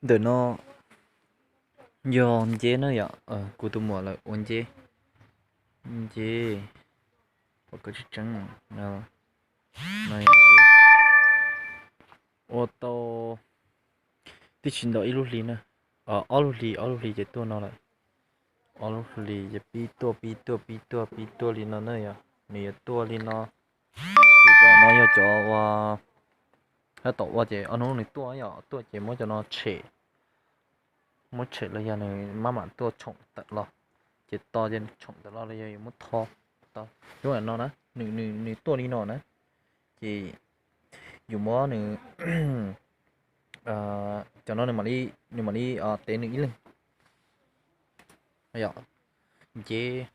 Ntawm no yog nceb na yom, kuv tus muam lawv ua nceb, nceb, pom kawg tseeb tseeb, no yog nceb ua tau tib tsis ntau ib lub hli na, ob lub hli, ob lub hli ces tuaj no lawm. Ob lub hli ces pib tuaj pib tuaj pib tuaj pib tuaj li no na yom, nws yuav tuaj li no. Ces cov no yog cov uas tab tom ua ces ob hnub nws tuaj yom, tuaj ces muab cov no tshem, muab tshem los yog nws maj mam tuaj tshoom tawm los, ces to ces tshoom tawm los los yog yuav muab tho, to, zoo no na, nws, nws tuaj li no na, ces yus muab nws, cov no nws mam li tev nws ib leeg. Nceb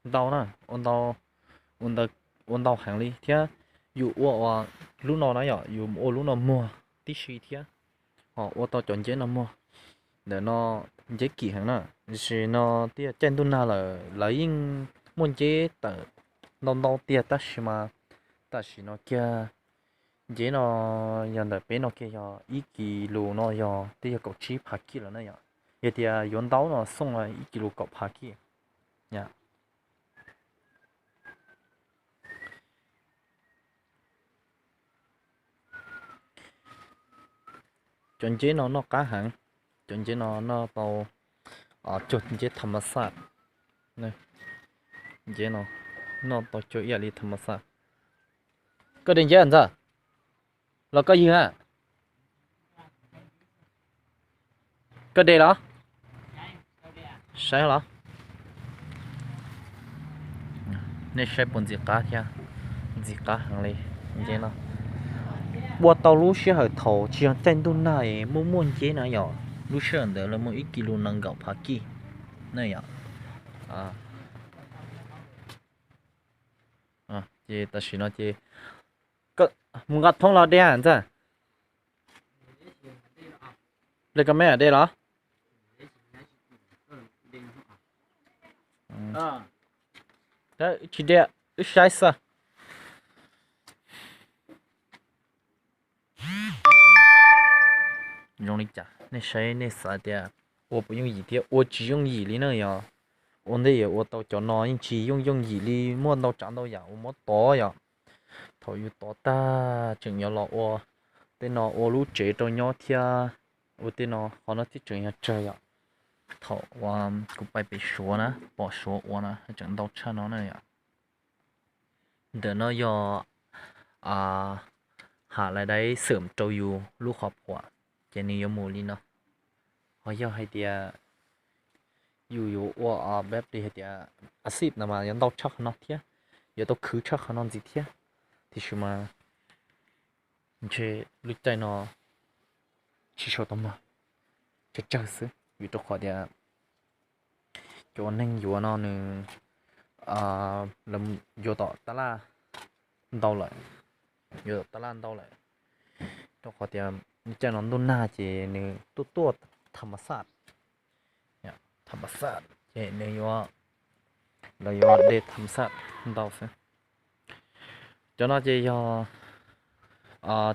ntau na, ua ntau heev li thiab. Yus ua lub no na yom, yus ua lub no muag tib si thiab, ho ua tau cov nceb no muag. Ntawm no nceb kim heev na, tiam sis no twb yog caij ntuj nag lawm lawv yeej muaj nceb tawm ntau ntau tiag, tab sis mas tam sim no kiag nceb no yog ntawm peb no kiag yog ib kis lus no yog twb yog kaum tsib phav kij lawm na yom. Yog tias yuav ntau no xooj ib kis lus kaum phav kij. Cov nceb no noj qab heev, cov nceb no noj tau cuag nceb tham mas xaj, nceb no noj tau cuag ib yam li tham mas xaj. Koj de nceb ntxawg los koj ywg a? Koj de los? Saib los? Nej saib puas ntxim qab thiab? Ntxim qab heev li nceb no. Ua tau lub sij hawm thaum tsis yog caij ntuj nag es muaj muaj nceb na yom, lub sij hawm ntawd lawv muaj ib kis lus nees nkaum phav kij na yom. Ces tam sim no ces mus nqa thoob los de ntxawg. Le koj me de los? Tsis de, wb saib xwb. Zoo li cas nej saib nej xav tias ua puas yooj yim thiab ua tsis yooj yim li na yom. Ua ntej yuav ua tau cov no yeej tsis yooj yooj yim li, muaj ntau tsav ntau yam uas muab tov yom. Thaum yus tov tag tseem yuav los ua tej no ua lub tsev rau nyob thiab. Ua tej no qhov no thiaj tseem yog tsawg yom. Thaum uas kuv pais pem Suav na, pom Suav ua na tseem ntau tshaj no na yom. Ntawm no yog ham lais dai xwm rau yus lub qhov phuam, ces nws yuav mus li no. Ho yog hais tias yus yuav ua peb li hais tias acid no mas yuav ntau tshaj qhov no thiab, yuav tau khwv tshaj qhov no ntxiv thiab. Tiam sis mas ntshe lub caij no tsis sau tau mog, tsawg tsawg xwb vim rau qhov tias cov neeg yuav no nws yuav tom tab laj ntau lawm, yuav tom tab laj ntau lawm, rau qhov tias lub caij no ntuj nag ces nws tuaj tuaj tham mas xaj, tham mas xaj ces nws yuav, lawv yuav de tham mas xaj ntau xwb. Cov no ces yog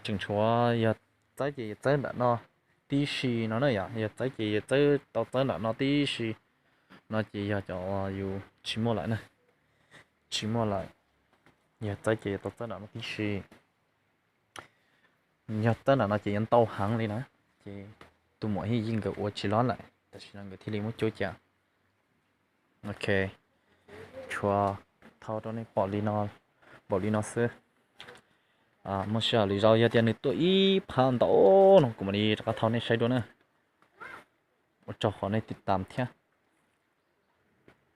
tseem tshuav yog txawb ces yog txawb nram no tib si no na yom, yog txawb ces yog txawb tau txawb nram no tib si. No ces yog cov yus tsis muaj lawm na, tsis muaj lawm, yog txawb ces yog tau txawb nram no tib si. Yog txawb nram no ces yuav ntau heev li na, ces tus muam Hib Yij nkawd ua tsis loj lawm tam sim no nkawd thiaj li muab cuab cia. Ok, tshuav thau rau nej pom li no, npaum li no xwb. Muaj sij hawm lwm zaus yog tias nws tuaj ib phav ntau no kuv mam li rov qab thau nej saib dua na. Ua tsaug qhov nej tiv tam thiab.